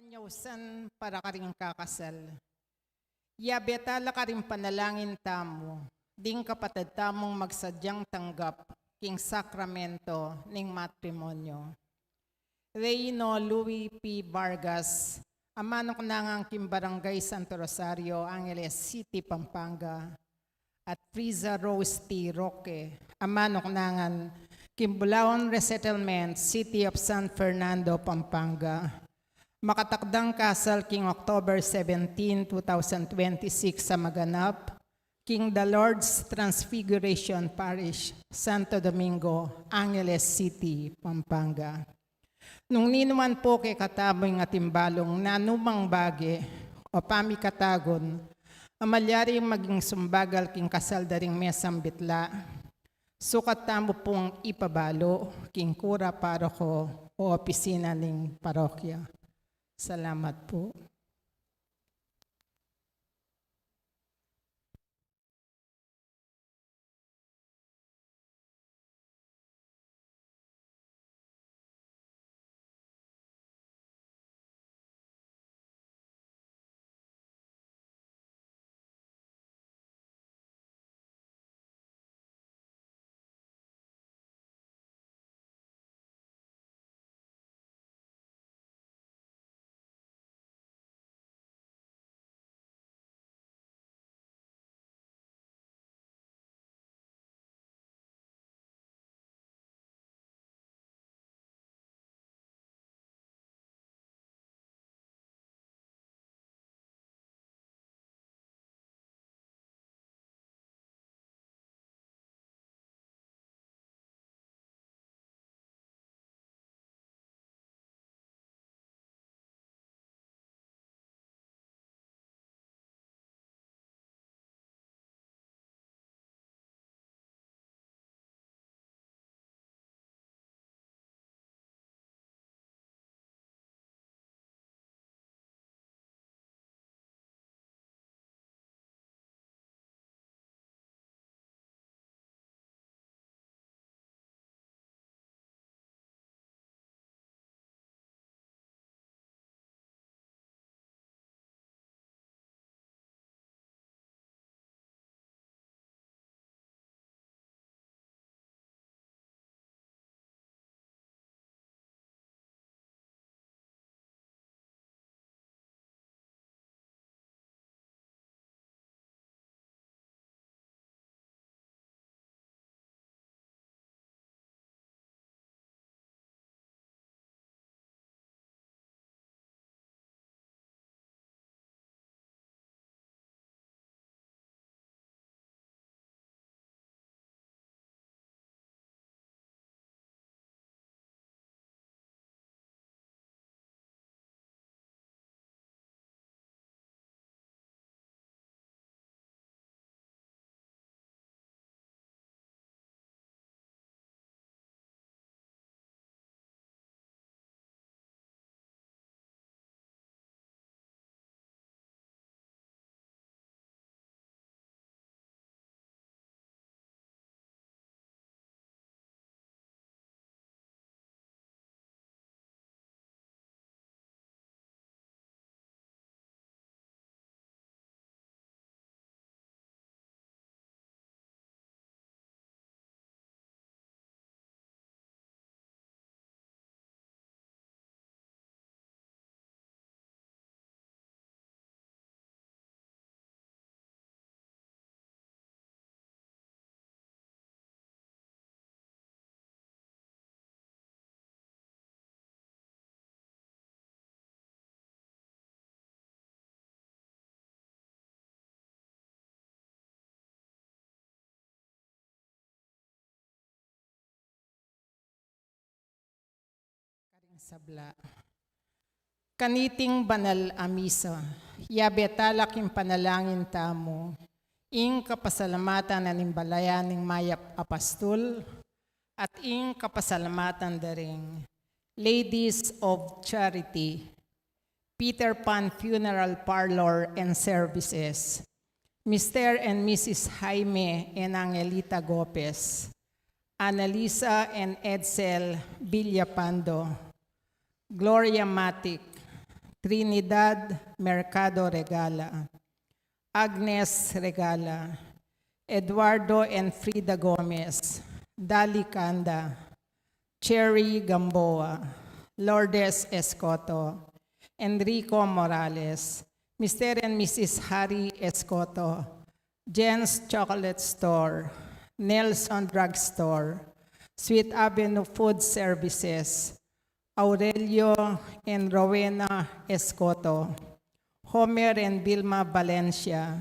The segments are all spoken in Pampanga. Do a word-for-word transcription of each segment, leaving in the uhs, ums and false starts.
Panyausan para karing kakasal. Yabe tala karing panalangin tamu, ding kapatad tamung magsadyang tanggap king sakramento ning matrimonyo. Reino Louis P. Vargas, a manuknangan king Barangay Santo Rosario, Angeles City, Pampanga, at Friza Rose T. Roque, a manuknangan king Bulaon Resettlement, City of San Fernando, Pampanga. Makatakdang kasal king October seventeen, two thousand twenty-six a maganap king The Lord's Transfiguration Parish, Santo Domingo, Angeles City, Pampanga. Nung ninuman pu kekatamu ing atin balung nanumang bage o pamikatagun a malyari maging sumbagal king kasal da ring mesang bitla, sukat tamu pung ipabalu king kura paroko o opisina ning parokya. Salamat pu. Karing sabla. Kaniting banal a misa, yabe tala king panalangin tamu ing kapasalamatan na ning balayan ning mayap a pastul, at ing kapasalamatan da ring Ladies of Charity, Peter Pan Funeral Parlor and Services, Mister and Missus Jaime and Angelita Gopez, Annalisa and Edsel Villapando, Gloria Matic, Trinidad Mercado Regala, Agnes Regala, Eduardo and Frida Gomez, Dali Canda, Cherry Gamboa, Lourdes Escoto, Enrico Morales, Mister and Missus Harry Escoto, Jen's Chocolate Store, Nelson Drug Store, Sweet Avenue Food Services, Aurelio and Rowena Escoto, Homer and Vilma Valencia,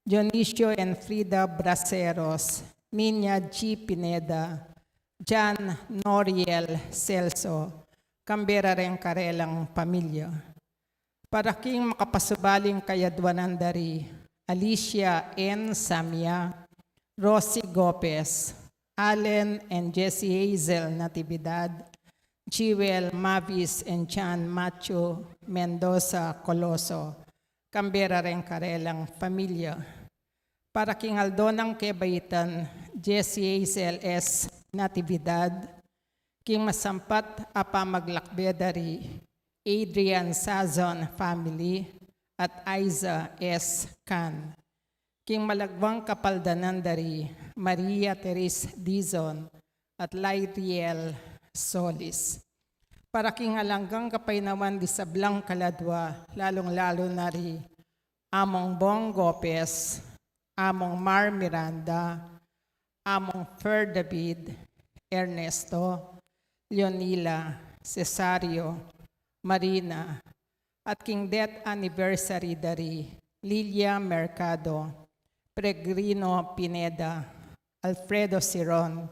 Dionisio and Frida Braceros, Nina G Pineda, Jan Noriel Celso, Canberra reng karelang pamilya. Para king makapasubaling kayadwanan dari Alicia N Samia, Rosie Gopez, Allen and Jessie Hazel Natividad, Jewel, Mavis and Chan Machu Mendoza Coloso, Canberra reng karelang pamilya. Para king aldo nang kebaitan, Jessie Hazel S Natividad, king masampat a pamaglakbe dari Adrian Sazon family at Aiza S Can. King malagwang kapaldanan dari Maria Therese Dizon at Lyriel Solis. Para king alang anggang kapaynawan di sablang kaladwa, lalung-lalu na ri Among Bong Gopez, Among Mar Miranda, Among Fer David, Ernesto, Leonila, Cesario, Marina, at king death anniversary dari Lilia Mercado, Peregrino Pineda, Alfredo Siron,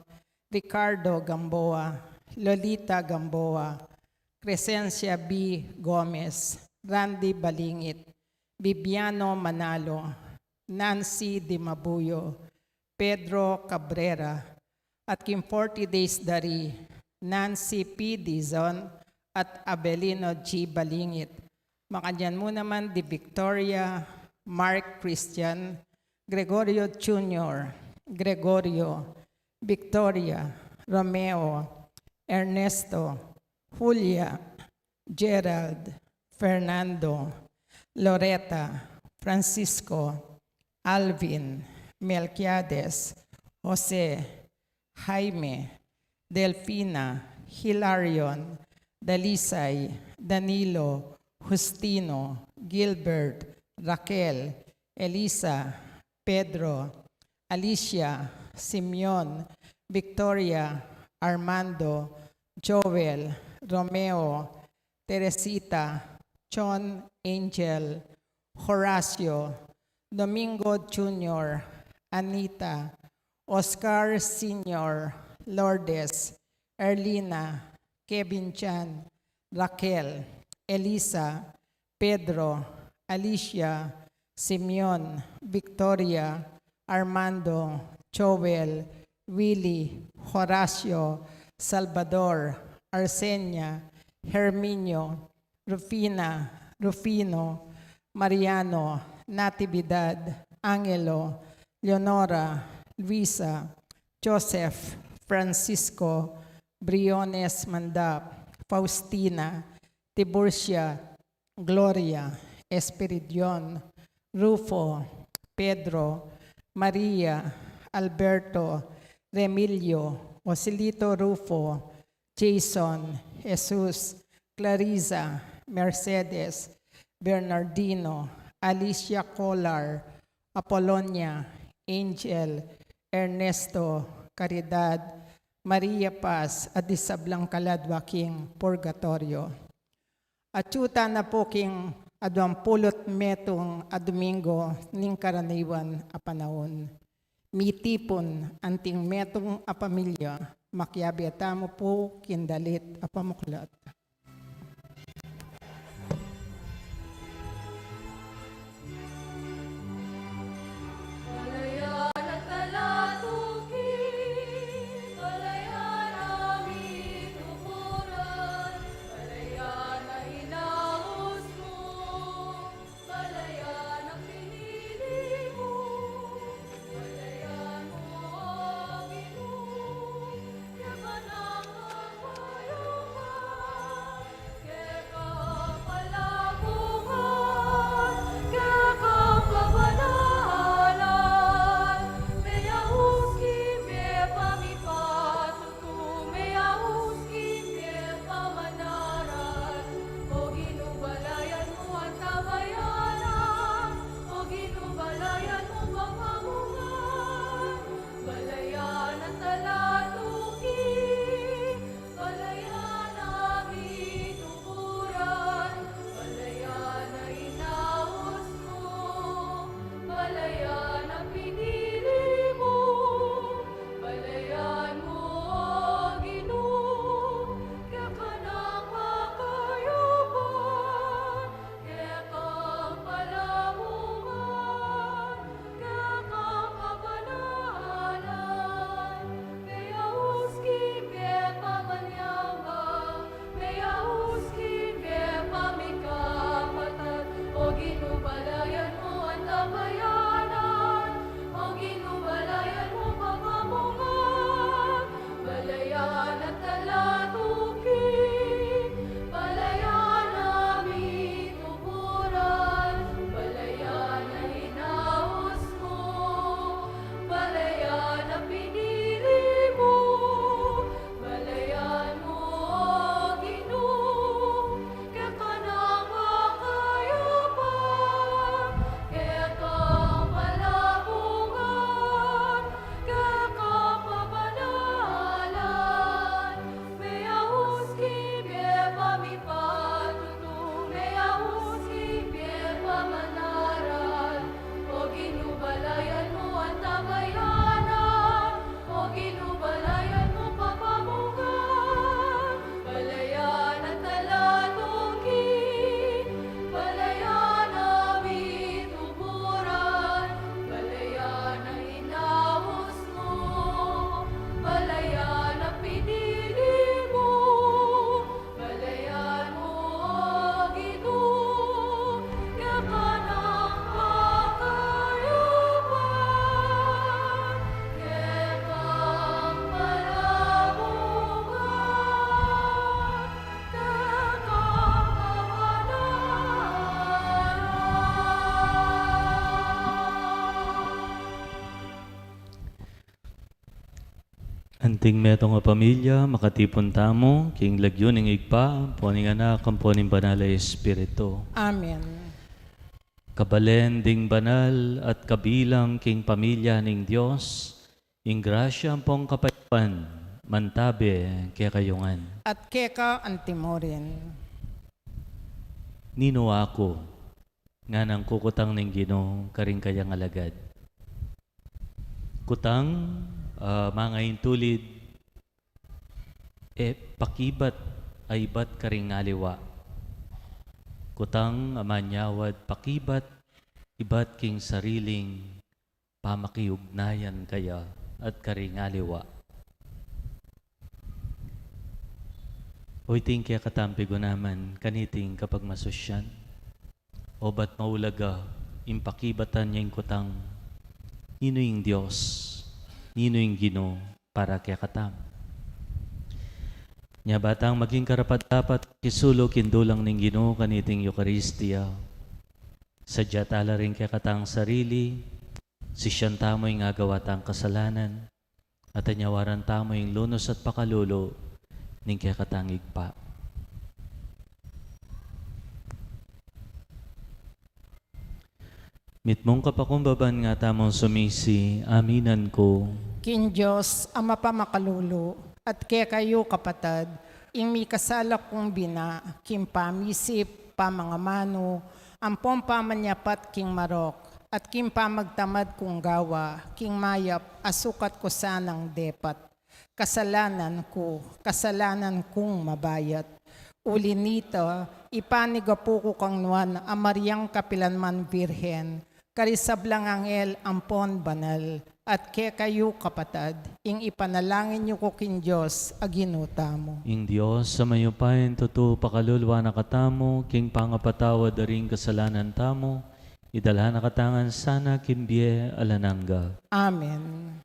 Ricardo Gamboa, Lolita Gamboa, Crescencia B Gomez, Randy Balingit, Bibiano Manalo, Nancy Dimabuyo, Pedro Cabrera, at king forty days dari Nancy P Dizon at Abelino G Balingit. Makanyan mu naman di Victoria, Mark Christian, Gregorio Junior, Gregorio, Victoria, Romeo, Ernesto, Julia, Gerald, Fernando, Loretta, Francisco, Alvin, Melquiades, Jose, Jaime, Delfina, Hilarion, Dalisay, Danilo, Justino, Gilbert, Raquel, Elisa, Pedro, Alicia, Simeon, Victoria, Armando, Joel, Romeo, Teresita, John, Angel, Horacio, Domingo Junior, Anita, Oscar Senior, Lourdes, Erlina, Kevin Chan, Raquel, Elisa, Pedro, Alicia, Simeon, Victoria, Armando, Joel, Willy, Horacio, Salvador, Arsenia, Herminio, Rufina, Rufino, Mariano, Natividad, Angelo, Leonora, Luisa, Joseph, Francisco, Briones Mandap, Faustina, Tiburcia, Gloria, Espiridion, Rufo, Pedro, Maria, Alberto, Remilio, Joselito Rufo, Jason, Jesus, Clarissa, Mercedes, Bernardino, Alicia Collar, Apolonia, Angel, Ernesto, Caridad, Maria Paz, at di sablang kaladwa king purgatorio. Atyu tana pu king aduang pulu't metung a Domingo ning karaniwan a panaun. Mitipun anting metung a pamilya, makiabe tamu pu king dalit a pamuklat. Anting metung a pamilya, makatipun tamu king lagyu ning Ibpa, ampo ning Anak, ampo ning Banal a Espiritu. Amen. Kabalen ding banal at kabilang king pamilya ning Dios, ing grasya ampong kapaypan mantabe kekayu ngan. At keka antimurin. Ninu aku, nganang kukutang ning Ginu karing kayang alagad. Kutang, ah, mangaintulid, e pakibat a ibat karing aliwa. Kutang a manyawad pakibat ibat king sariling pamakiugnayan kaya at karing aliwa. O iting kekatang pigunaman kaniting kapagmasusyan. Obat maulaga ing pakibatan ning kutang, ninu ing Dios, ninu ing Ginu para kekatamu. Nya ba tang maging karapat-dapat kisulu king dulang ning Ginu kaniting Eukaristia, sadya tala ring kekatang sarili, sisian tamu ing agawa tang kasalanan, at anyawaran tamu ing lunus at pakalulu ning kekatang Ibpa. Mitmung kapakumbaban nga tamung sumisi, aminan ku. King Dios, Ama pamakalulu, at kekayu kapatad, ing mikasala kung bina, king pamisip, pamangamanu, ampong pamanyapat king marok, at king pamagtamad kung gawa, king mayap, a sukat ku sanang depat. Kasalanan ku, kasalanan kung mabayat. Uli nita, ipanigapu ku kang Nuan a Mariang kapilanman Birhen, karing sablang anghel ampon banal, at kekayu kapatad, ing ipanalangin yu ku king Dios a Ginu tamu. Ing Dios a mayupaya, tutu pakalulu na katamu, king pangapatawad da ring kasalanan tamu, idala na katamu sana king bie alang angga. Amen.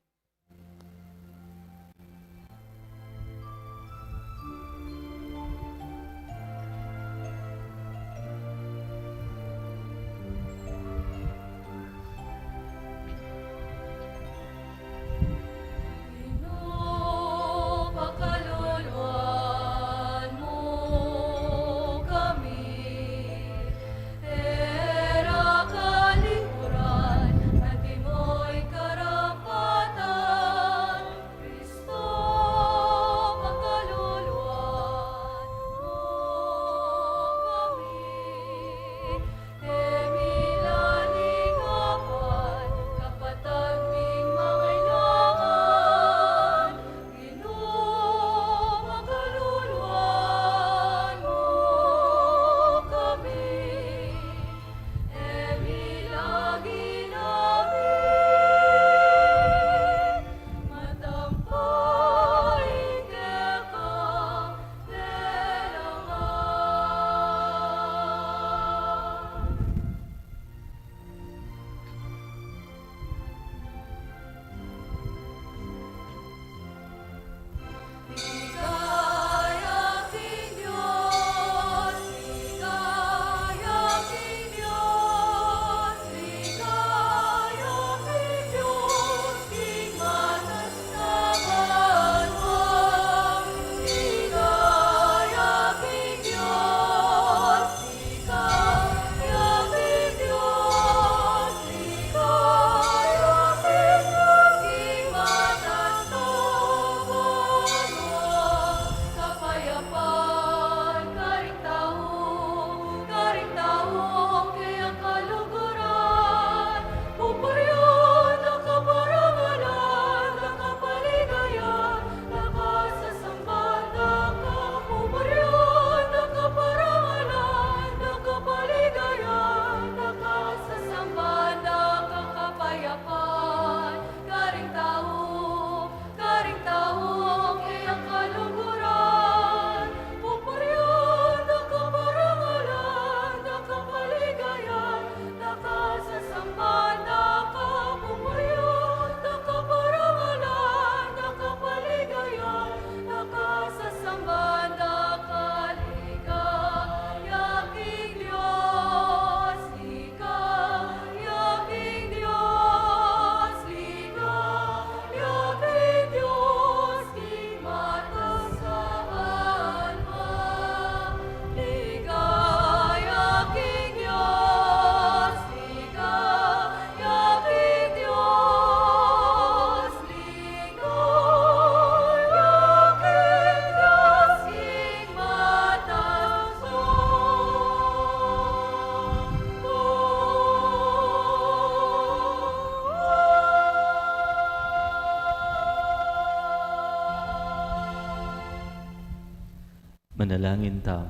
Manalangin tamu.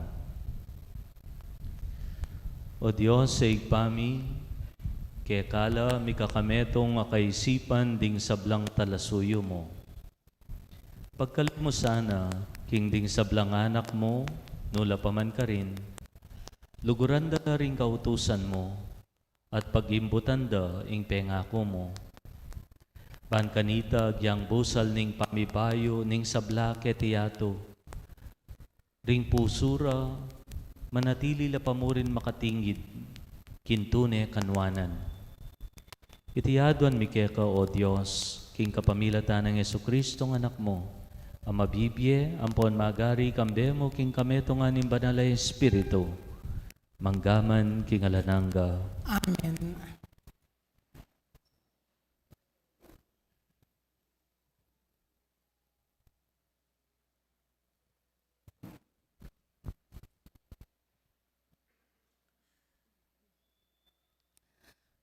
O Dios, Ibpa mi, keka la mikakametung a kaisipan ding sablang talasuyu mu. Pagkalub mu sana king ding sablang anak mu, nu la pa man karin, luguran da ring kautusan mu, at pagimbutan da ing pengaku mu. Ban kanita agyang busal ning pamibayu ning sabla keti yatu, ring pusu ra, manatili la pa murin makatingid king tune kanuanan. Iti aduan mi keka, O Dios, king kapamilatan nang Jesucristo a Anak mu, a mabibie ampon magari kambe mu king kametungan ning Banal a Espiritu, mangga man king alang angga. Amen.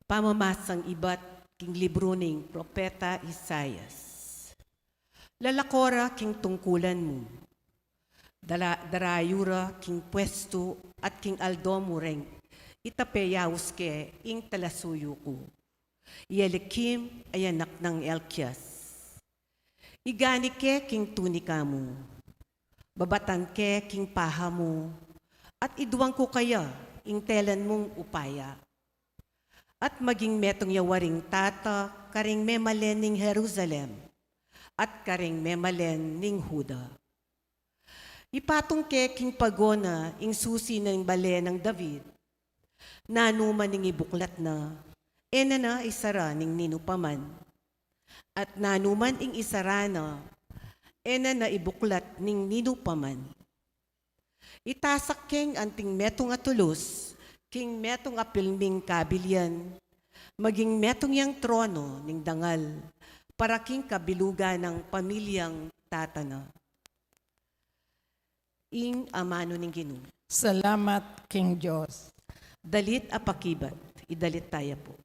Pamamasang ibat king libru ning Propeta Isaias. Lalako ra king tungkulan mu. Dala-, darayu ra king puestu at king aldo mu reng itape yaus ke ing talasuyu ku, i Eliakim a anak nang Hilkias. Igani ke king tunika mu, babatan ke king paha mu, at iduan ku keya ing telan mung upaya. At maging metung ya waring tata karing memalen ning Jerusalem at karing memalen ning Juda. Ipatung ke king pago na ing susi ning bale nang David. Nanu man ing ibuklat na, e na na isara ning ninu pa man. At nanu man ing isara na, e na na ibuklat ning ninu pa man. Itasak keng anting metung a tulus king metung a pilming kabilian, maging metung yang trono ning dangal para king kabilugan nang pamilyang tata na. Ing amanu ning Ginu. Salamat king Dios. Dalit a pakibat, idalit taya pu.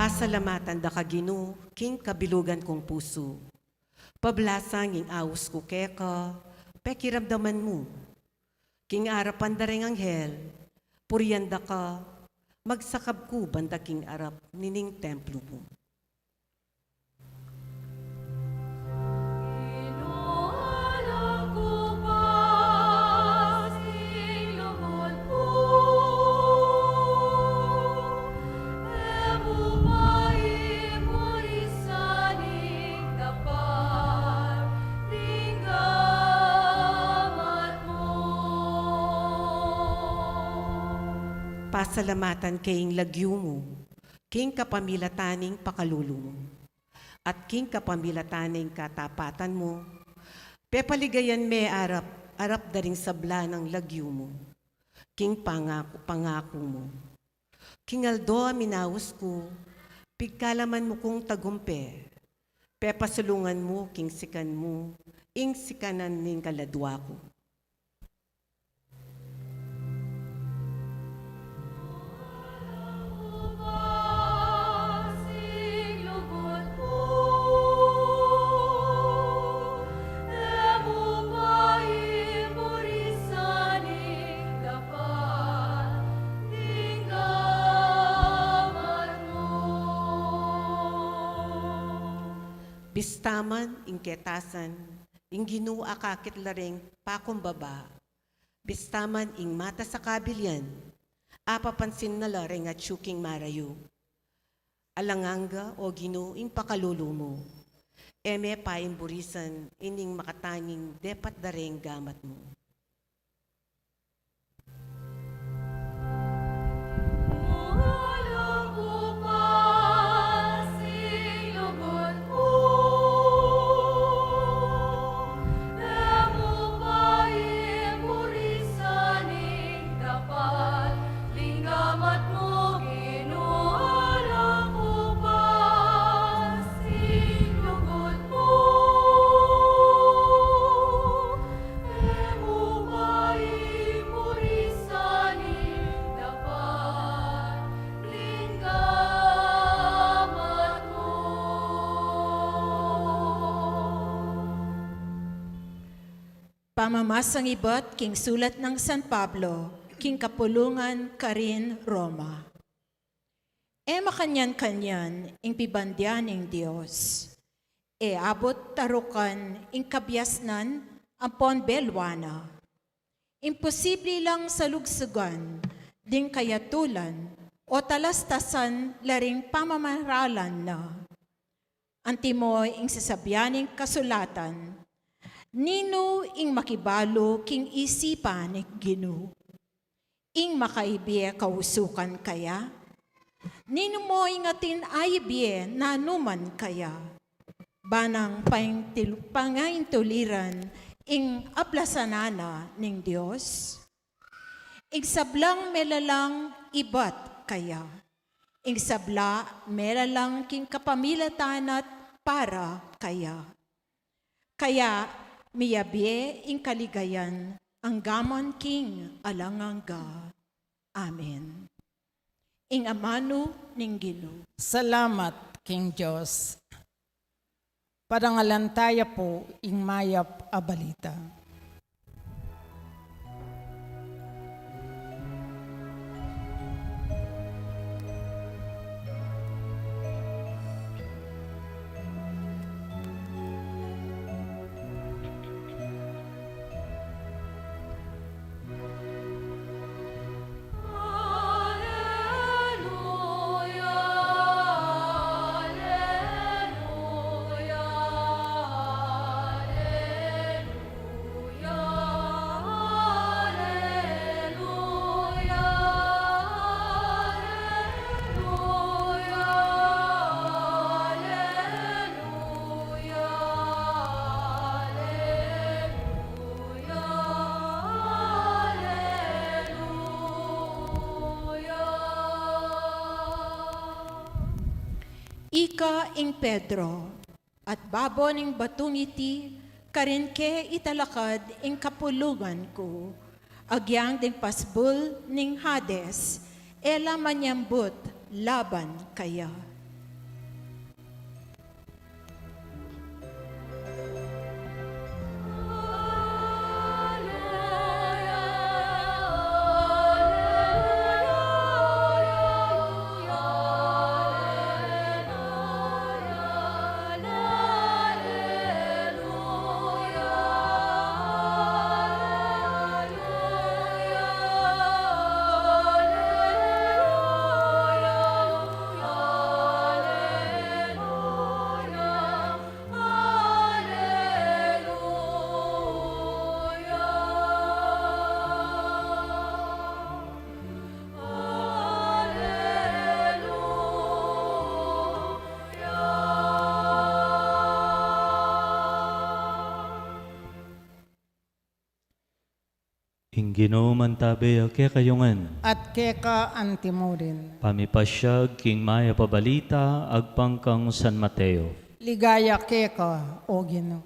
Pasalamatan da ka, Ginu, king kabilugan kung pusu. Pablasang ing aus ku keka, pekiramdaman mu. King arapan da ring anghel, purian da ka, magsakab ku banda king arap nining templu mu. Pasalamatan ke ing lagyu mu, king kapamilatan ning pakalulu mu, at king kapamilatan ning katapatan mu, pepaligayan me arap, arap da ring sabla nang lagyu mu, king pangaku, pangaku mu. King aldo a minaus ku, pigkalaman mu kung tagumpe, pepasulungan mu king sikan mu ing sikanan ning kaladua ku. Bista man ing ketasan, ing Ginu akakit la ring pakumbaba. Bista man ing matas a kabilian, Apapansin na la reng atyu king marayu. Alang angga, O Ginu, ing pakalulu mu. E me paimburisan ining makatanging depat da reng gamat mu. Pamamasang ibat king sulat nang San Pablo king kapulungan karin Roma. E makanyan-kanyan ing pibandian ning Dios. E abut tarukan ing kabiasnan ampon belwa na. Imposible lang salugsugan ding kayatulan o talastasan la ring pamamaralan na. Antimo ing sasabian ning kasulatan, "Ninu ing makibalu king isipan ning Ginu? Ing makaibie kausukan kaya? Ninu mo ing atin aibie nanuman kaya?" Ba nang paintil-, pangaintuliran ing ablasanan na ning Dios? Ing sablang melalang ibat kaya? Ing sabla melalang king kapamilatan at para kaya? Kaya miyabie ing kaligayan anggaman king alang angga. Amen. Ing amanu ning Ginu. Salamat king Dios. Parangalan taya pu ing mayap a balita. Ika ing Pedro, at babo ning batung iti, karin ke italakad ing kapulungan ku, agyang ding pasbul ning Hades, e la manyambut laban kaya. Ing Ginu mantabe ya kekayu ngan. At keka antimurin. Pamipasiag king mayap a balita agpang kang San Mateo. Ligaya keka, O Ginu.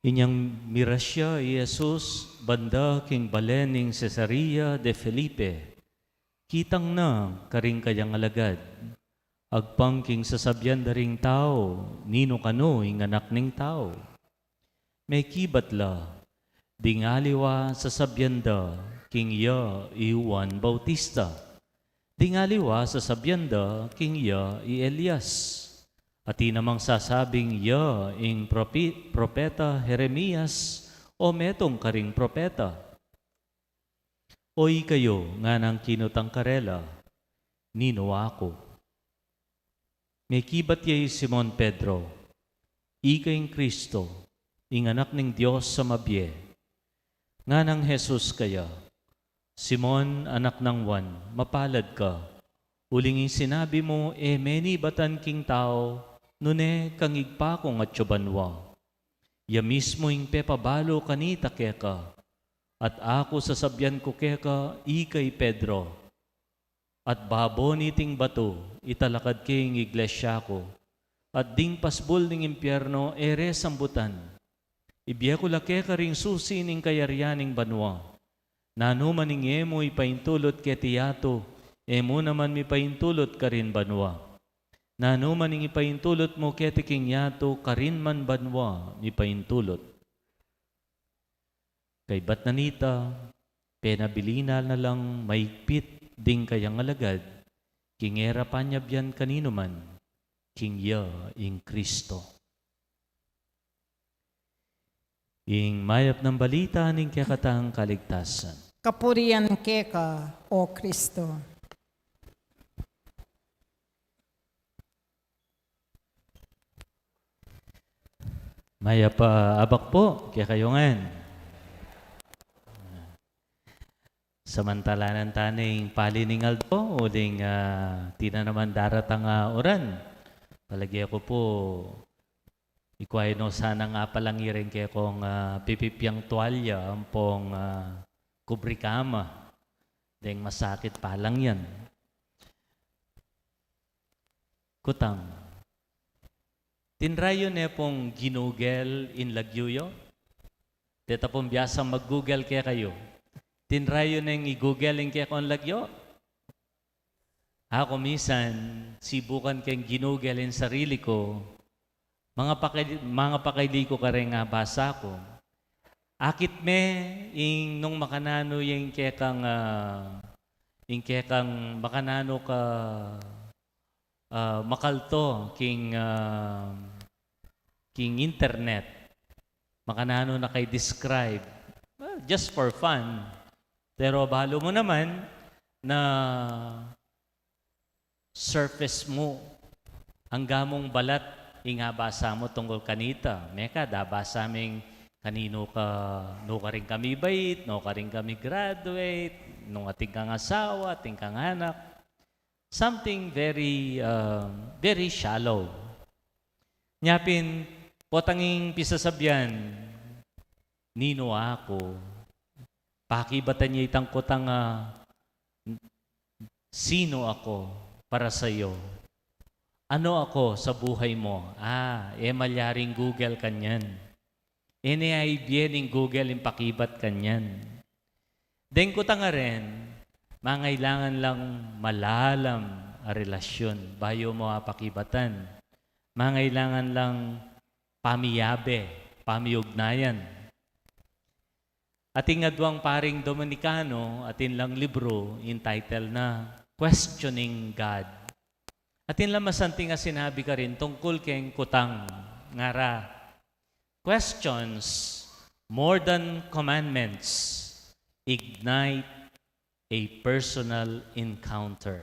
Inyang mirasya i Jesus banda king bale ning Cesarea de Felipe, kitang na karing kayang alagad. Agpang king sasabian da ring tau, "Ninu kanu ing Anak ning Tau?" Mekibat la, Ding aliwa sasabian da king iya i Juan Bautista. Ding aliwa sasabian da king iya i Elias. Atin namang sasabing iya ing propi-, propeta Jeremias o metung karing propeta. O ikayu, nganang kinutang karela, ninu aku? Mekibat ya i Simon Pedro, ika ing Kristo, ing Anak ning Dios a mabie. Nganang Jesus kaya, Simon, anak nang Juan, mapalad ka, uling ing sinabi mu e menibatan king tau, nune kang Ibpa kung atyu banua. Ya mismu ing pepabalu kanita keka, at aku sasabian ku keka, ika i Pedro, at babo niting batu italakad ke ing iglesia ku, at ding pasbul ning impiernu e re sambutan. Ibie ku la keka ring susi ning kayarian ning banua. Nanu man ing e mu ipaintulut keti yatu, e mu naman mipaintulut karin banua. Nanu man ing ipaintulut mu keti king yatu, karin man banua mipaintulut. Kaybat na nita, penabilin na lang maigpit ding kayang alagad, king e ra panyabian kaninuman, king iya ing Kristo. Ing mayap nang balita ning kekatang kaligtasan. Kapurian keka, O Kristo. Mayap a abak pu kekayu ngan. Samantalanan ta ne ing pali ning aldo, uling, ah, atin na naman daratang, ah, uran. Palage ku pu, ikua yu no sanang apalangi ring kekong, ah, pipipiang tualya ampong, ah, kubri kama. Deng masakit palang yan. Kutang. Tinra yu ne pung ginugel ing lagyu yu? Deta pung biasang mag-Google kekayu. Tinra yu neng i-Google ing kekong lagyu? Aku misan, sibukan keng ginugel ing sarili ku, mangapakay-, mangapakaili ku kareng abasa ku. Akit me ing nung makananu ya ing kekang, ah, ing kekang makananu ka, ah, makalto king, ah, king internet. Makananu na ka i-describe. Well, just for fun. Pero balu mu naman na surface mu, angga mung balat ing abasa mu tungkul kanita. Meka, dabasa ming kaninu ka, nu karin ka mibait, nu karin ka mi-graduate, nung atin kang asawa, atin kang anak. Something very, uh, very shallow. Nya pin, potang ing pisasabian, ninu aku? Pakibatan ya itang kutang, ah, sino ako para sayu? Ano ako sa buhay mo? Ah, e malyaring Google kanyan. E ne aibie ning Google ing pakibat kanyan. Deng kutang a ren, mangailangan lang malalam a relasyun bayu mo apakibatan. Mangailangan lang pamiyabe, pamiugnayan. Atin aduang paring Dominikano, atin lang libru, entitled na Questioning God. Atin lang masanting a sinabi karin tungkul keng kutang, ngara, "Questions more than commandments ignite a personal encounter."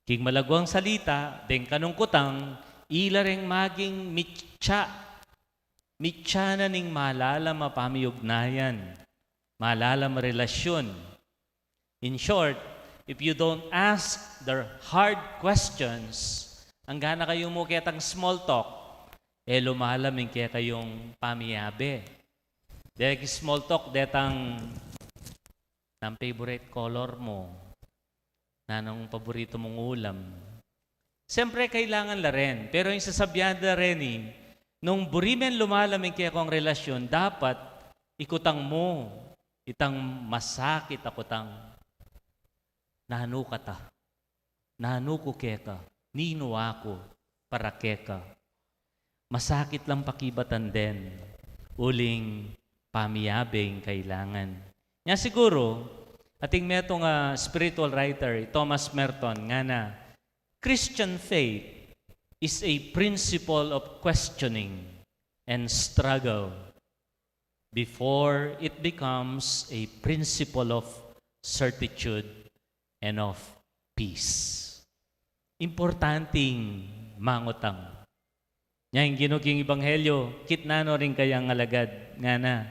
King malaguang salita, deng kanung kutang, ila reng maging mitsa. Mitsa na ning malalam a pamiugnayan, malalam a relasyun. In short, if you don't ask the hard questions, angga na kayu mu ketang small talk, e lumalam ing kekayung pamiyabe. Deng small talk, detang, "Nanung favorite color mo? Nanung paborito mung ulam?" Siyempre, kailangan la ren. Pero ing sasabian da reni, nung buri men lumalam ing kekong relasyun, dapat ikutang mu itang masakit a kutang. Nanu kata? Nanu ku keka? Ninu aku para keka? Masakit lang pakibatan den, uling pamiyabe ing kailangan. Nya siguru, ating metung a spiritual writer, i Thomas Merton, ngana, "Christian faith is a principle of questioning and struggle before it becomes a principle of certitude and of peace." Importanteng mangutang. Nya ing Ginu king Ebanghelyo, kitnan no ring kayang alagad, ngana,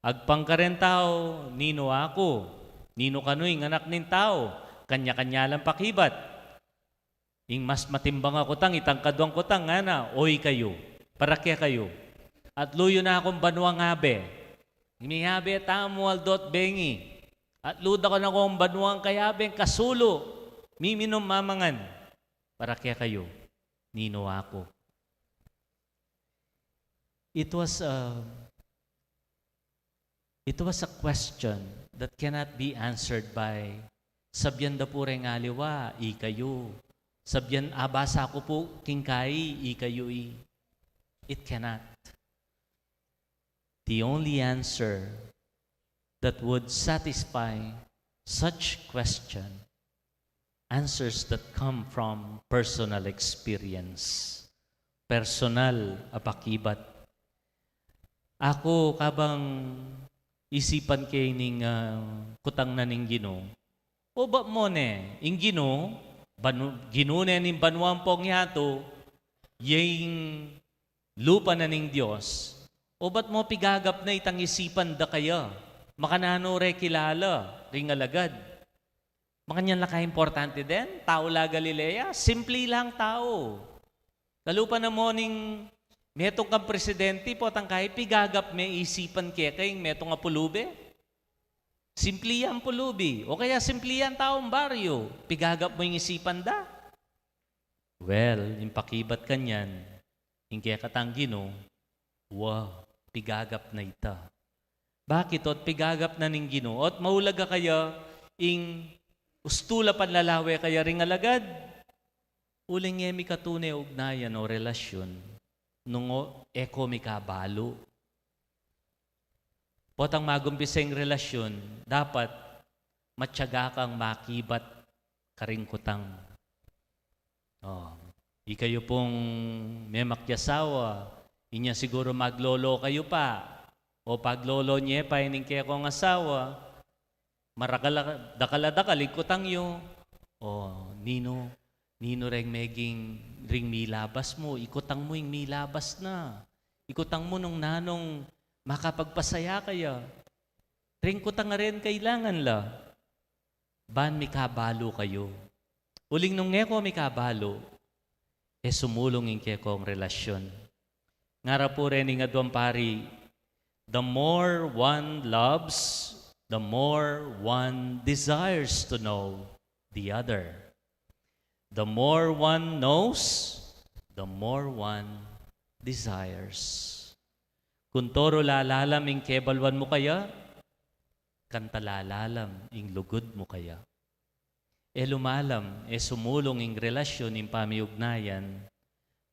"Agpang karen tau, ninu aku? Ninu kanu ing Anak ning Tau? Kanya-kanya lang pakibat. Ing mas matimbang a kutang, itang kaduang kutang, ngana, o ikayu, para kekayu. Atlu yu na kung banuang abe. Miyabe tamu aldo't bengi. Atlu da kanaku ing banuang kayabe, kasulu, miminum, mamangan. Para kekayu, ninu aku?" It was a, it was a question that cannot be answered by, "Sabian da pu reng aliwa, ikayu. Sabian, abasa ku pu king kai, ikayu i." It cannot. The only answer that would satisfy such question, answers that come from personal experience. Personal a pakibat. Aku, kabang isipan ke ining, ah, kutang na ning Ginu, obat mo ne, ing Ginu, banu-, Ginu ne ning banua ampong yatu, ya ing lupa na ning Dios, obat mo pigagap na itang isipan da kaya? Makananu re kilala ring alagad? Makanyan la ka importante den? Tau la Galilea, simpli lang tau. Kalupa na mo ning metung kang presidente, potang kai pigagap me isipan keka ing metung a pulubi? Simpli yang pulubi, o kaya simpli yang taung baryo, pigagap mo ing isipan da? Well, ing pakibat kanyan, ing kekatang Ginu, wa, pigagap na ita. Bakit? O't pigagap na ning Ginu. O't maulaga kaya ing ustu la panlalawe kaya ring alagad? Uling e mikatune ugnayan o relasyun nung o, e ko mikabalu. Potang magumpisa ing relasyun, dapat matyaga kang makibat karing kutang. O, ikayu pung memakyasawa, inya siguru maglolo kayu pa, o paglolo nye pa ining kekong asawa, marakal a, dakal a dakal ing kutang yu. O, ninu, ninu reng meging ring milabas mu? Ikutang mu ing milabas na. Ikutang mu nung nanung makapagpasaya kaya. Ring kutang a ren kailangan la. Ban mikabalu kayu. Uling nung e ko mikabalu, e sumulung ing kekong relasyun. Ngara pu reng aduang pari, the more one loves, the more one desires to know the other. The more one knows, the more one desires. Kuntoru lalalam ing kebaluan mu kaya, kanta lalalam ing lugud mu kaya. E lumalam, e sumulung ing relasyun, ing pamiugnayan,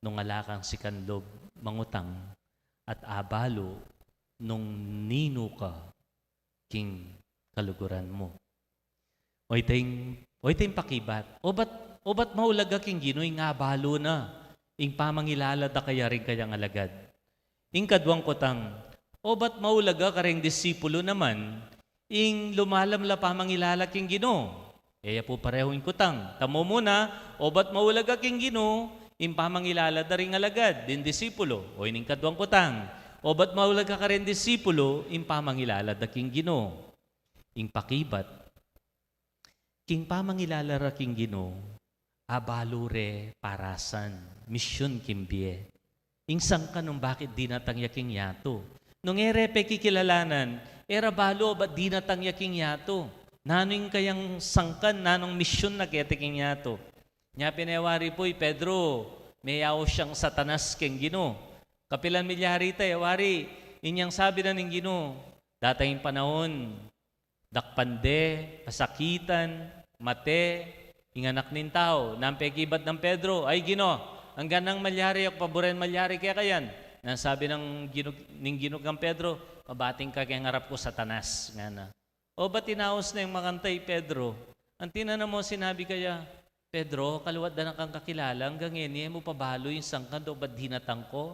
nung ala kang sikan lub mangutang at abalu nung ninu ka king kaluguran mu. O iteng, o iteng pakibat. Obat, obat maulaga king Ginu ing abalu na ing pamangilala da kaya ring kayang alagad? Ing kaduang kutang, obat maulaga kareng disipulu naman ing lumalam la pamangilala king Ginu? E ya pu parehu ing kutang. Tamu mu na, obat maulaga king Ginu ing pamangilala da ring alagad, ding disipulu? O ining kaduang kutang, obat maulaga kareng disipulu ing pamangilala da king Ginu? Ing pakibat, king pamangilala ra king Ginu, abalu re parasan, misyun king bie. Ing sangkan nung bakit dinatang ya king yatu. Nung e re pekikilalanan, e ra balu obat dinatang ya king yatu. Nanu ing kayang sangkan, nanung misyun na keti king yatu. Nya pin e wari pu i Pedro, meyaus yang Satanas king Ginu. Kapilan milyari ita, e wari, inyang sabi na ning Ginu, datang ing panaun, dakpan de, pasakitan, mate ing Anak ning Tau. Nanu ing pekibat nang Pedro? Ay Ginu, anggang malyari aku, paburen malyari keka yan. Nanu ing sabi nang Ginu, ning Ginu kang Pedro? Mabating ka keng arap ku, Satanas, ngana. O ba tinaus na ing makanta i Pedro? Anti na namu sinabi kaya, Pedro, kaluat da na kang kakilala, anggang ngeni e mu pa balu ing sangkan do bat dinatang ku?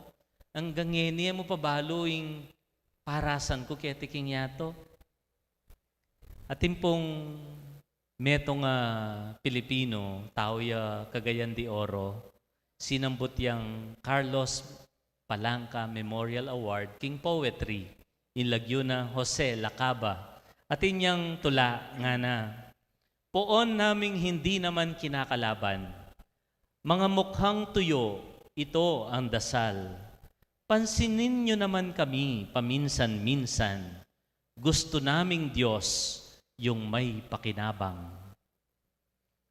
Anggang ngeni e mu pa balu ing parasan ku keti king yatu? Atin pung metung a Pilipino, tau ya Cagayan de Oro, sinambut yang Carlos Palanca Memorial Award king poetry, ing lagyu na Jose Lacaba. Atin yang tula, ngana, Poon naming hindi naman kinakalaban, mga mukhang tuyo, ito ang dasal. Pansinin niyo naman kami paminsan-minsan. Gusto naming Diyos yung may pakinabang.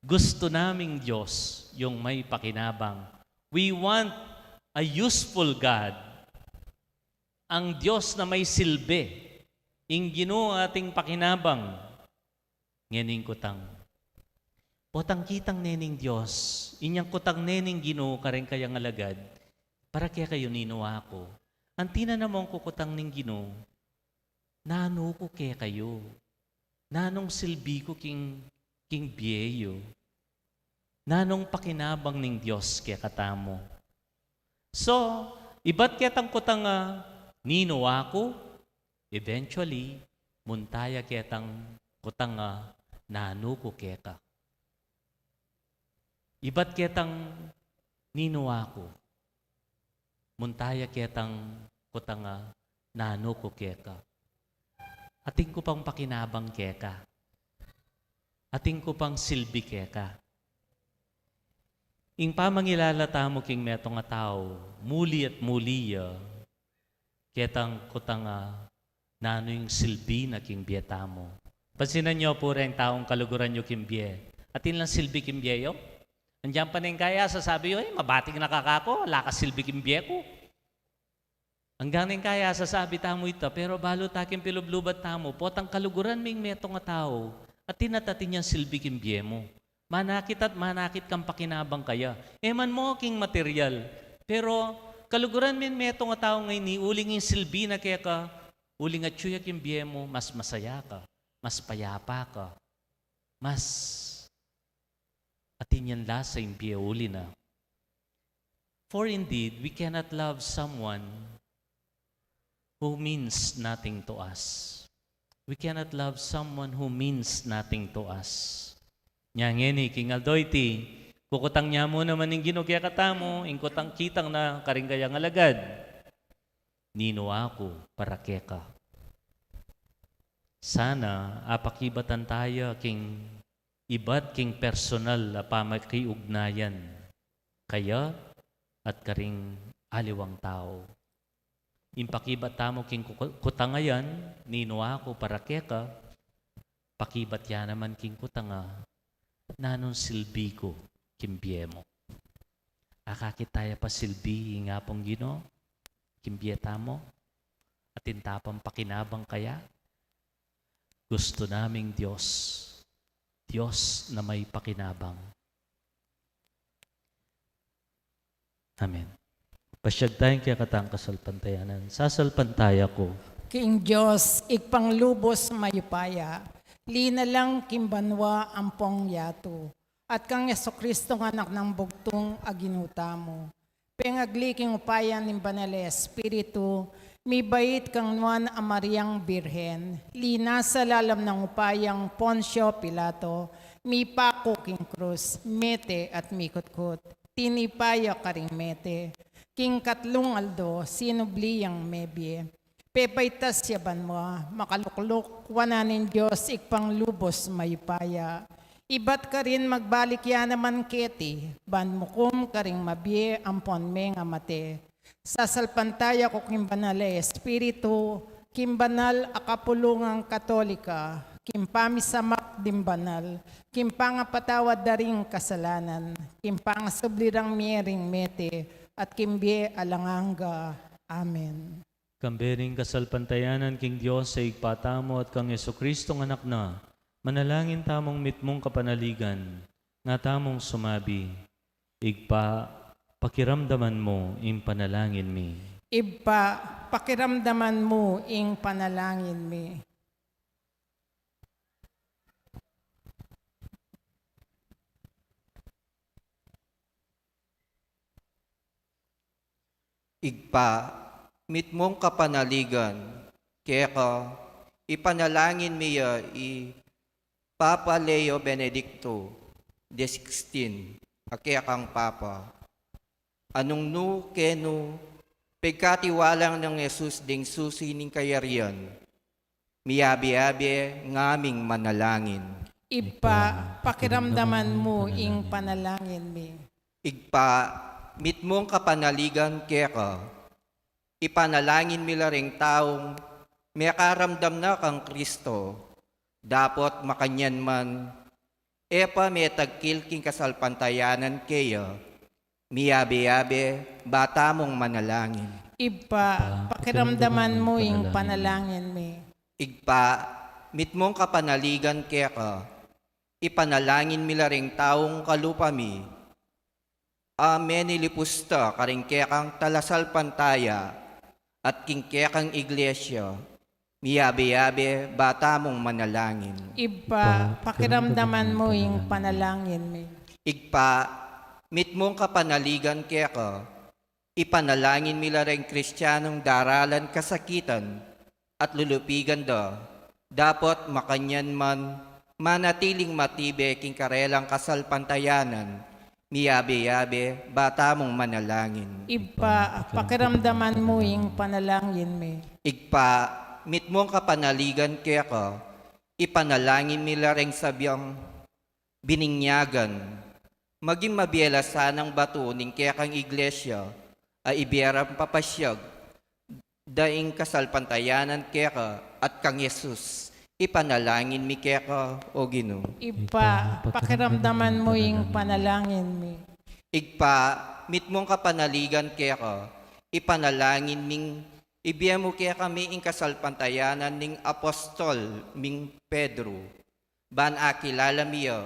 Gusto naming Diyos yung may pakinabang. We want a useful God. Ang Diyos na may silbi. Ing Ginu ating pakinabang. Ngening kutang. Potang kitang nening Diyos, inyang kutang nening Ginu kareng kayang alagad, para kekayu ninu aku. Anti na namung kukutang ning Ginu, nanu ku kekayu? Nanung silbi ku king, king bie yu? Nanung pakinabang ning Diyos kekatamu? So, ibat ketang kutang a, ninu aku, eventually, munta ya ketang kutang a, nanu ku keka? Ibat ketang ninu aku, munta ya ketang kutang a, nanu ku keka? Atin ku pang pakinabang keka? Atin ku pang silbi keka? Ing pamangilala tamu king metung a tau, muli at muli ya ketang kutang a, nanu ing silbi na king bie tamu. Pansinan yu pu reng taung kaluguran yu king bie. Atin lang silbi king bie yu? Andiyan pa ning kaya sasabi yu, "Ay, mabating na ka kaku, ala ka silbi king bie ku." Anggang ning kaya sasabi tamu ita, pero balu ta king pilublubat tamu, potang kaluguran ming metung a tau, atin at atin yang silbi king bie mu. Manakit at manakit kang pakinabang kaya. E man mu king material. Pero kaluguran ming metung a tau ngeni, uling ing silbi na keka, uling atyu ya king bie mu, mas masaya ka, mas payapa ka, mas atin yang lasa ing bie uli na. For indeed, we cannot love someone who means nothing to us. We cannot love someone who means nothing to us. Nya ngeni, king aldo iti, kukutang ne mu naman ing Ginu kekatamu, ing kutang kitang na karing kayang alagad, ninu aku para keka? Sana apakibatan taya king ibat king personal a pamakiugnayan kaya at karing aliwang tau. Ing pakibat tamu king ku-, kutang a yan, ninu aku para keka, pakibat ya naman king kutang a, nanung silbi ku king bie mu? Akakit taya pa silbi ing Apung Ginu king bie tamu? Atin ta pang pakinabang kaya? Gusto naming Diyos, Diyos na may pakinabang. Amen. Pasyag tayang kekatang kasalpantayanan. Sasalpantaya ku king Dios, Ibpang lubos mayupaya, linalang king banua ampong yatu, at kang Jesucristo nga Anak nang bugtung a Ginu tamu. Pengagli king upaya ning Banal a Espiritu, mibait kang Nuan a Mariang Birhen, linasa lalam nang upayang Poncio Pilato, mipaku king krus, mete at mikutkut. Tinipa ya karing mete, king katlung aldo, sinubli yang mebie. Pepaitas ya banua, makalukluk wanan ning Dios Ibpang lubos mayupaya. Ibat karin magbalik ya naman keti, ban mukum karing mabie ampon menga mate. Sasalpantaya ku king Banal a Espiritu, king banal a kapulungang Katolika, king pamisamak ding banal, king pangapatawad da ring kasalanan, king pangasubli rang mie ring mete, at king bie alang angga. Amen. Kambe ning kasalpantayanan king Dios a Ibpa tamu at kang Jesucristo nga Anak na, manalangin tamung mitmung kapanaligan, nga tamung sumabi, Ibpa, pakiramdaman mu ing panalangin mi. Ibpa, pakiramdaman mu ing panalangin mi. Ibpa, mitmung kapanaligan keka, ipanalangin mi ya i Papa Leo Benedicto the sixteenth, a kekang Papa. Anung nu kenu pegkatiwalang nang Jesus ding susi ning kayarian, miyabe-yabe ngaming manalangin. Ibpa, pakiramdaman mu ing panalangin mi. Ibpa, mitmung kapanaligan keka, ipanalangin mi la ring taung mekaramdam na kang Kristo, dapot makanyan man e pa metagkil king kasalpantayanan keya, miyabe-yabe ba tamung manalangin. Ibpa, pakiramdaman mu ing panalangin mi. Ibpa, mitmung kapanaligan keka, ipanalangin mi la ring taung kalupa mi a menilipusta karing kekang talasalpantaya at king kekang iglesia, miyabe-yabe ba tamung manalangin. Ibpa, pakiramdaman mu ing panalangin mi. Ibpa, mitmung kapanaligan keka, ipanalangin mi la ring Kristianong daralan kasakitan at lulupigan da, dapot makanyan man manatiling matibe king karelang kasalpantayanan, miyabe-yabe ba tamung manalangin. Ibpa, pakiramdaman mu ing panalangin mi. Ibpa, mitmung kapanaligan keka, ipanalangin mi la ring sabiang bininyagan, maging mabie la sanang batu ning kekang iglesia, a ibie rang papasyag da ing kasalpantayanan keka at kang Jesus, ipanalangin mi keka, O Ginu. Ibpa, pakiramdaman mu ing panalangin mi. Ibpa, mitmung kapanaligan keka, ipanalangin ming ibie mu kekami ing kasalpantayanan ning apostol ming Pedro. Ban akilala mi ya,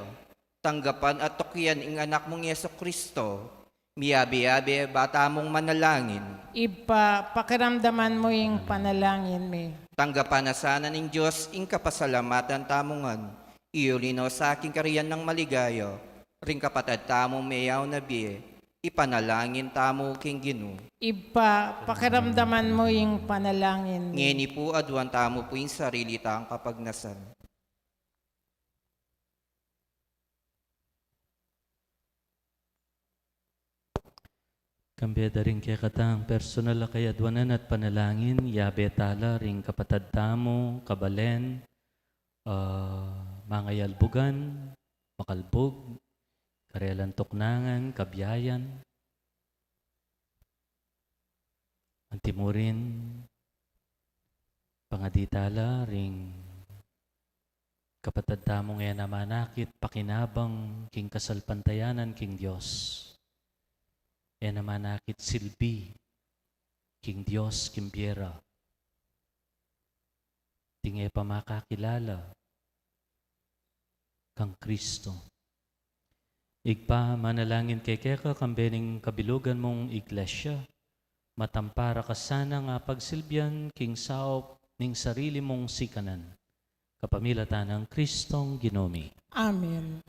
tanggapan at tukian ing Anak mung Jesu Kristo, miyabe-yabe ba tamung manalangin. Ibpa, pakiramdaman mu ing panalangin mi. Tanggapan na sana ning Dios ing kapasalamatan tamu ngan, iuli no sa king karian nang maligaya ring kapatad tamung meyaun a bie, ipanalangin tamu king Ginu. Ibpa, pakiramdaman mu ing panalangin mi. Ngeni pu, aduan tamu pu ing sarili tang kapagnasan. Kambe da ring kekatang personal a kayaduanan at panalangin, yabe tala ring kapatad tamu, kabalen, ah, mangayalbugan, makalbug, karelang tuknangan, kabiayan. Antimurin, pangadi tala ring kapatad tamung e na manakit pakinabang king kasalpantayanan king Dios. E na manakit silbi king Dios king bie ra. Ding e pa makakilala kang Kristo. Ibpa, manalangin ke keka kambe ning kabilugan mung iglesia, matampa ra ka sana nga pagsilbian king saup ning sarili mung sikanan. Kapamilatan nang Kristong Ginu mi. Amen.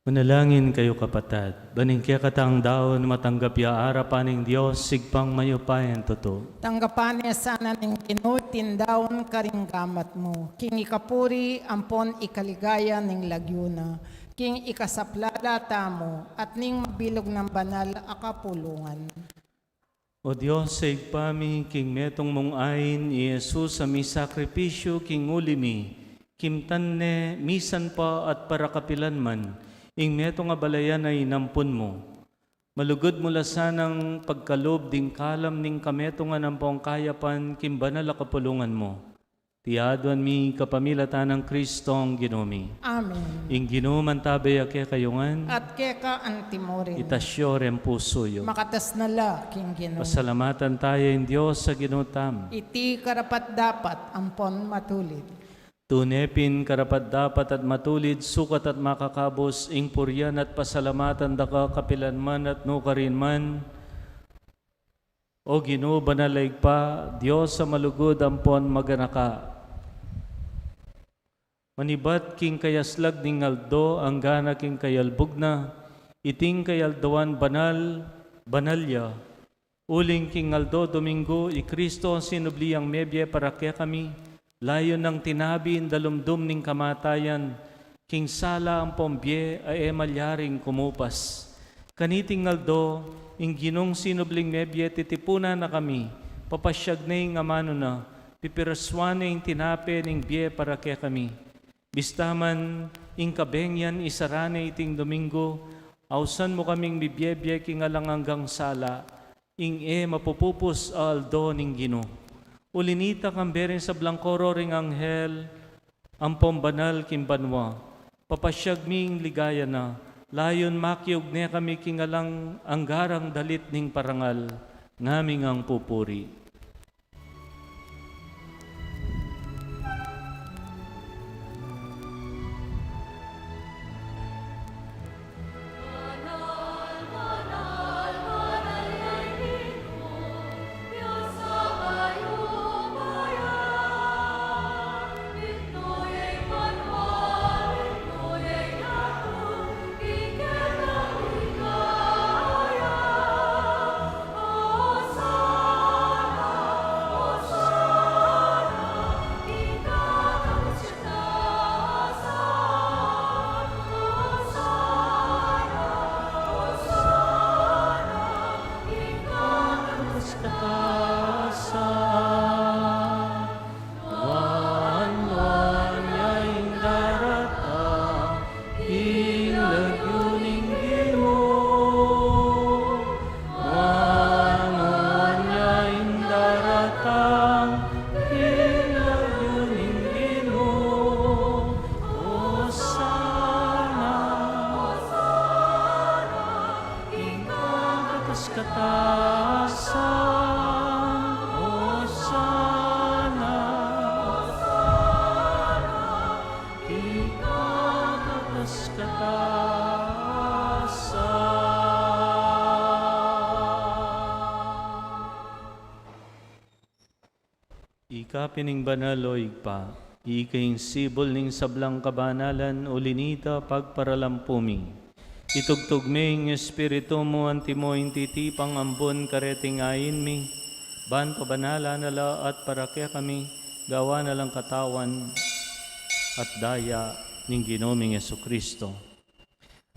Manalangin kayu, kapatad, ban ing kekatang daun matanggap ya arapan ning Dios, Ibpang mayupayang tutu. Tanggapan ne sana ning Ginu iting daun karing gamat mu, king ikapuri ampon ikaligaya ning lagyu na, king ikasaplala tamu at ning mabilug nang banal a kapulungan. O Dios a Ibpa mi, king metung mung ain i Jesus a misakripisyu king uli mi, kimtan ne misan pa at para kapilan man, ing metung a balayan a inampun mu. Malugud mu la sanang pagkalub ding kalam ning kametungan ampong kayapan king banal a kapulungan mu. Iti aduan mi kapamilatan nang Kristong Ginu mi. Amen. Ing Ginu mantabe ya kekayu ngan. At keka antimurin. Itas yu reng pusu yu. Makatas na la king Ginu. Pasalamatan taya ing Dios a Ginu tamu. Iti karapat-dapat ampon matulid. Tune pin karapat-dapat at matulid, sukat at makakabus, ing purian at pasalamatan da ka kapilan man at nukarin man. O Ginu, banal a Ibpa, Dios a malugud ampon maganaka. Manibat king kayaslag ning aldo, anggana king kayalbug na, iting kayaldoan banal, banal ya. Uling king aldo Domingo, i Kristo a sinubli yang mebie para kekami, layun nang tinabi ing dalumdum ning kamatayan, king sala ampong bie a e malyaring kumupas. Kaniting aldo, ing Ginung sinubling mebie titipunan na kami, papasyag ne ing amanu na, pipirasuan ne ing tinape ning bie para kekami. Bista man ing kabengian isara ne iting Domingo, ausan mu kaming mibiebie king alang anggang sala, ing e mapupupus a aldo ning Ginu. Uli nita, kambe ring sablang koro ring anghel ampong banal king banua, papasyag mi ing ligaya na, layun makiug ne kami king alang angga rang dalit ning parangal, ngaming ngan pupuri. Wan, wan ya ing daratang king lagyu ning Ginu. Wan, wan ya ing daratang king lagyu ning Ginu. Osana, Osana king kakatas-katasan. Osana, Osana king kakatas-katasan. Ika pin ing banal, o Ibpa, ika ing sibul ning sablang kabanalan, uli nita pagparalampu mi. Itugtug me ing Espiritu mu antimo ing titipang ambun kareting ain mi, ban pabanalan na la at para kekami gawan na lang katawan at daya ning Ginu ming Jesucristo.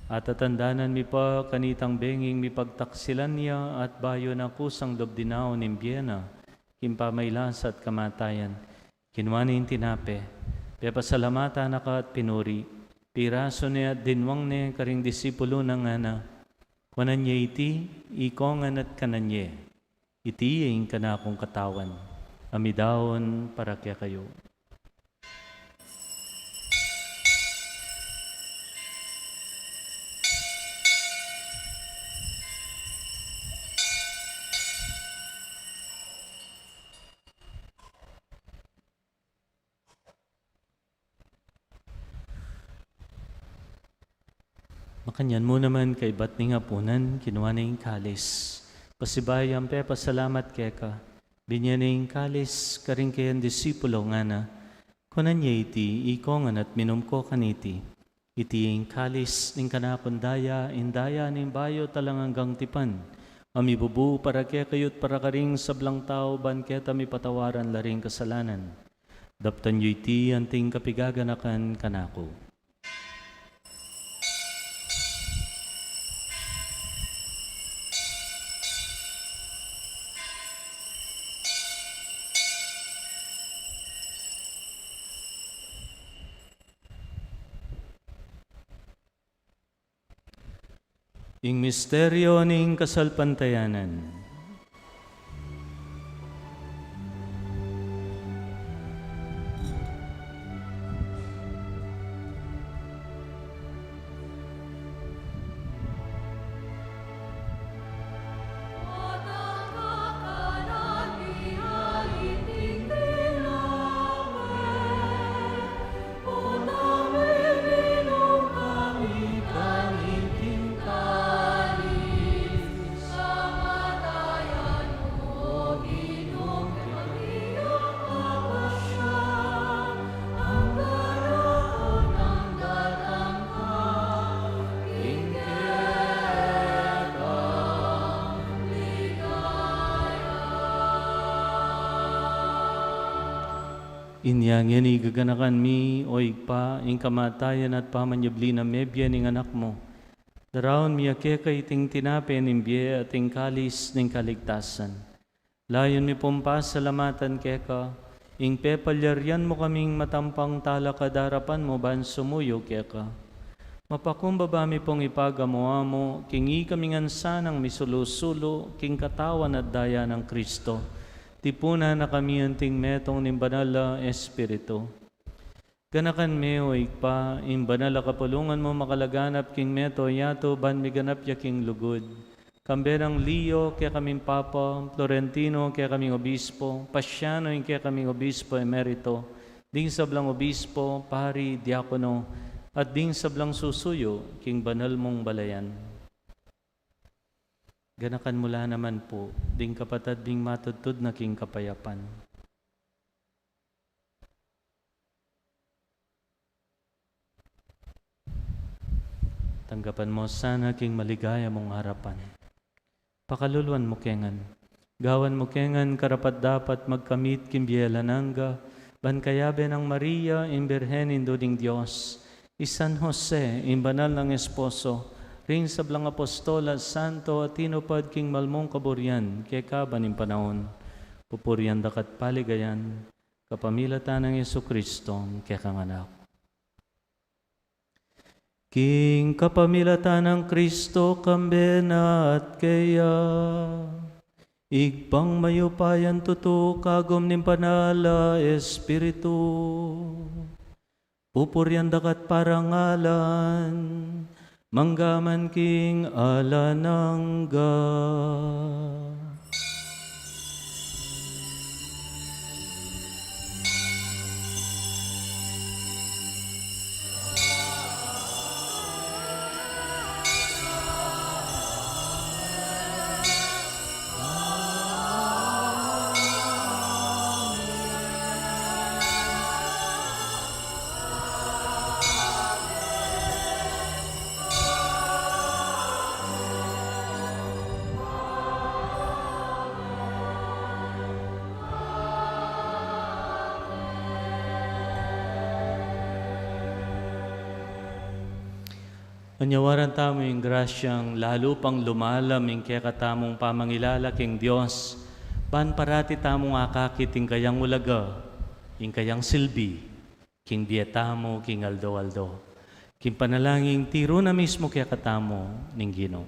At tatandanan mi pa kanitang benging mipagtaksilan ya at bayu na kusang lub dinaun ing bie na king pamailas at kamatayan, kinua ne ing tinape, pepasalamatan na ka at pinuri, pirasu ne at dinwang ne karing disipulu na, ngana: Kuanan ye iti, ikongan at kanan ye. Iti ing kanakung katawan a midaun para kekayu. Makanyan mu naman kaybat ning apunan, kinua ne ing kalis. Pasibayu yang pepasalamat keka, binye ne ing kalis karing kayang disipulo, ngana: Kunan ye iti, ikongan at minum ko kaniti. Iti ing kalis ning kanakung daya, ing daya ning bayu at alang anggang tipan, a mibubu para kekayu at para karing sablang tau ban keta mipatawaran la ring kasalanan. Daptan yu iti anting kapigaganakan kanaku. Ing misteryo ning kasalpantayanan. Inya ngeni gaganakan mi, o Ibpa, ing kamatayan at pamanyubli nang mebie ning Anak mu. Daraun mi keka iting tinape ning bie at ing kalis ning kaligtasan. Layun mi pung pasalamatan keka ing pepalyarian mu kaming matampang talakad king arapan mu ban sumuyu keka. Mapakumbaba mi pung ipagamu-amu king ikami ngan sanang misulu-sulu king katawan at daya nang Kristo. Tipunan na kami anting metung ning Banal a Espiritu. Ganakan me, o Ibpa, ing banal a kapulungan mu makalaganap king mabilug a yatu ban miganap ya king lugud. Kambe nang Leo, kekaming Papa, Florentino, kekaming Obispo, Pasiano, ing kekaming Obispo Emerito, ding sablang Obispo, Pari, Diakono, at ding sablang susuyu king banal mung balayan. Ganakan mu la naman pu ding kapatad ming matudtud na king kapayapan. Tanggapan mu sana king maligaya mung arapan. Pakaluluan mu ke ngan. Gawan mu ke ngan karapat-dapat magkamit king bie alang angga, ban kayabe nang Maria, ing Birhen Indu ning Dios, i San Jose, ing banal nang esposo, ring sablang apostol at santo a tinupad king malmung kaburian keka ban ing panaun. Pupurian da ka at paligayan kapamilatan nang Jesucristo, kekang Anak. King kapamilatan nang Kristo, kambe na at keya, Ibpang mayupayang tutu, kagum ning Banal a Espiritu, pupurian da ka at parangalan mangga man king alang angga. Anyawaran tamu ing grasyang lalu pang lumalam ing kekatamung pamangilala king Dios, ban parati tamung akakit ing kayang ulaga, ing kayang silbi, king bie tamu king aldo-aldo. King panalangin tiru na mismu kekatamu ning Ginu.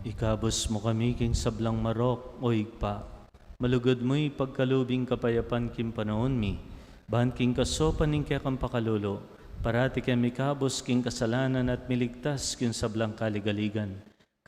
Ikabus mu kami king sablang marok, O Ibpa. Malugud mu ipagkalub ing kapayapan king panaun mi, ban king kasaupan ning kekang pakalulu, parati keng mikabus king kasalanan at miligtas king sablang kaligaligan.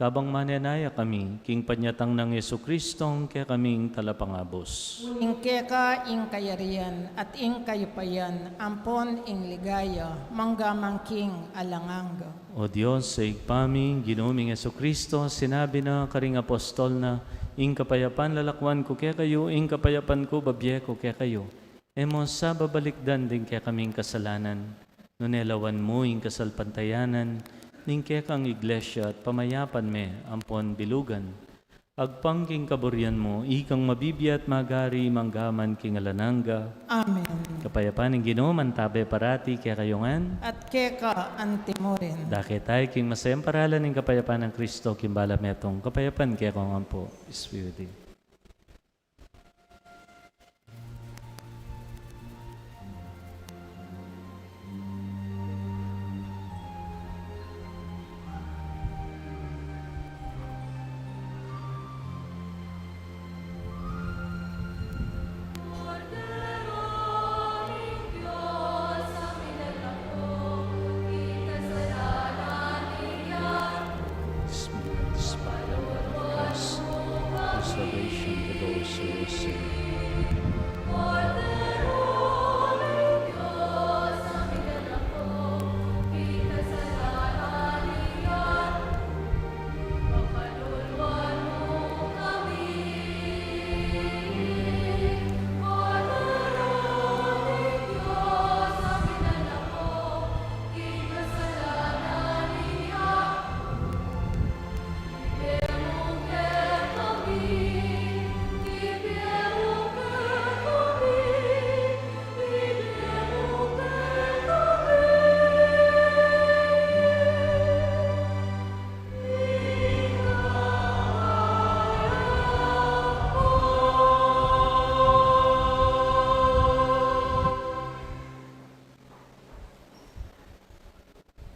Kabang manenaya kami king panyatang nang Jesucristo, ing kekaming talapangabus. Uling keka ing kayarian at ing kayupayan ampon ing ligaya mangga man king alang angga. O Dios, Ibpa mi, Ginu ming Jesucristo, sinabi na karing apostol na, "Ing kapayapan lalakwan ku kekayu, ing kapayapan ku babie ku kekayu." E mu sa babalikdan ding kekaming kasalanan, nune lawan mu ing kasalpantayanan ning kekang iglesia at pamayapan me ampon bilugan. Agpang king kaburian mu, ikang mabibie at magari mangga man king alang angga. Amen. Kapayapan ning Ginu mantabe parati kekayu ngan. At keka antimurin. Dake tayu king masayang paralan ning kapayapan nang Kristo king bala metung, kapayapan kekayu ngan pu. Spiritu. Salvation for those who are saved.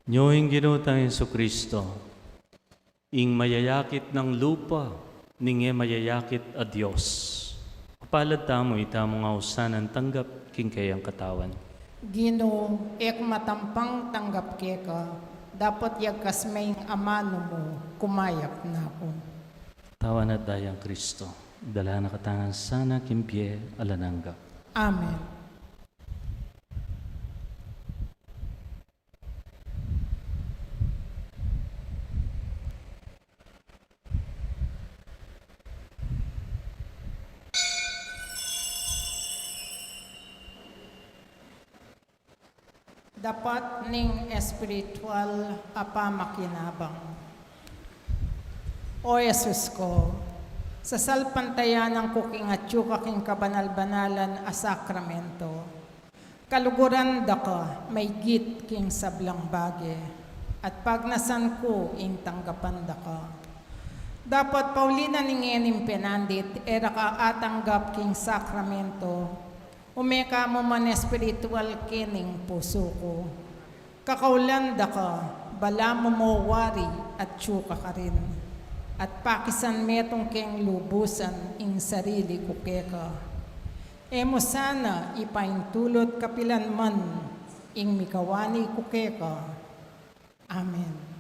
Nyo ing Ginu tang Jesucristo, ing mayayakit nang lupa ning e mayayakit a Dios. Kapalad tamu, ita mung ausan a tanggap king keyang katawan. Ginu, e ku matampang tanggap keka, dapot yagkas me ing amanu mu, kumayap na ku. Katawan at dayang Kristo, dala na katamu ngan sana king bie alang angga. Amen. Dapat ning espiritual a pamakinabang. O Jesus ku, sasalpantayanan ku king atyu ka king kabanal-banalan a sakramento. Kaluguran da ka maygit king sablang bage, at pagnasan ku ing tanggapan da ka. Dapot pauli na ning ngening penandit, e ra ka atanggap king sakramento, ume ka mu man espiritual kening pusu ku. Kakaulan da ka, balamu mo wari atyu ka karin, at pakisan metung keng lubusan ing sarili ku keka. E mu sana ipaintulut kapilan man ing mikawani ku keka. Amen.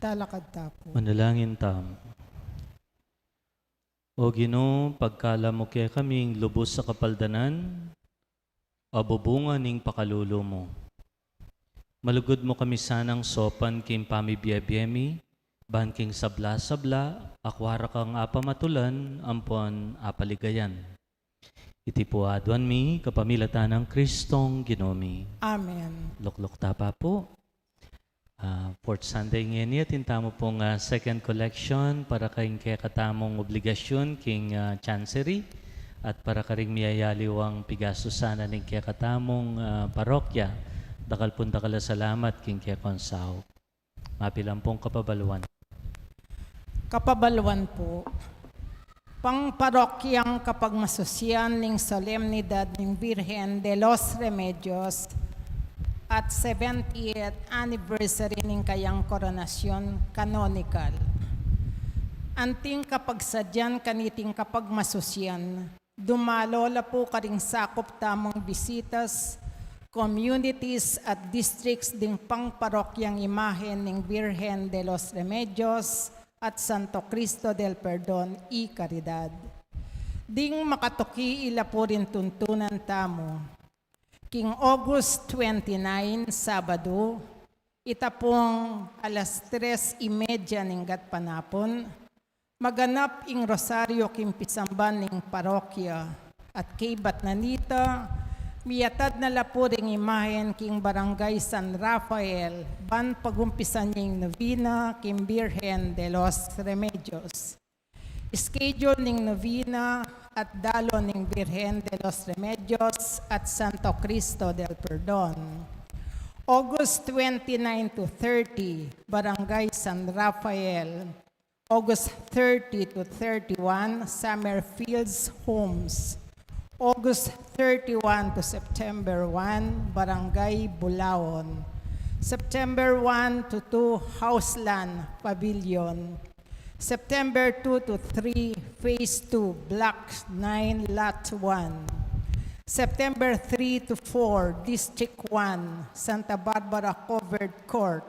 Talakad ta pu. Manalangin tamu. O Ginu, pagkalub mu kekaming lubus a kapaldanan, a bubunga ning pakalulu mu. Malugud mu kami sanang saupan king pamibie-bie mi, ban king sabla-sabla, akua ra kang apamatulan, ampon apaligayan. Iti pu aduan mi, kapamilatan nang Kristong Ginu mi. Amen. Lukluk ta pa pu. Ah, fourth Sunday ngeni, atin tamu pung, ah, second collection para karing kekatamung obligasyun king, ah, chancery at para karing miyayaliwang pigastusan ning kekatamung, ah, parokya. Dakal pung dakal a salamat king kekong saup. Mapilan pung kapabaluan. Kapabaluan pu. Pangparokyang kapagmasusian ning Solemnidad ning Virgen de los Remedios at seventieth anniversary ning kayang koronasyon canonical. Anting kapagsadyan kaniting kapagmasusian, dumalo la pu karing sakup tamung bisitas, communities at districts ding pangparokyang imahen ning Virgen de los Remedios at Santo Cristo del Perdon y Caridad. Ding makatuki ila pu ring tuntunan tamu. King August twenty-nine, Sabadu, ita pung alas tres y media ning gatpanapun, maganap ing rosaryo king pisamban ning parokya, at kaybat na nita, miyatad na la pu ring imahen king Barangay San Rafael, ban pagumpisan ing novena king Virgen de los Remedios. Schedule ning novena at dalo ning Virgen de los Remedios at Santo Cristo del Perdon. August twenty-nine to thirty, Barangay San Rafael. August thirty to thirty-one, Summerfields Homes. August thirty-one to September one, Barangay Bulaon. September one to two, Houseland Pavilion. September two to three, Phase two, Block nine, Lot one. September three to four, District one, Santa Barbara Covered Court.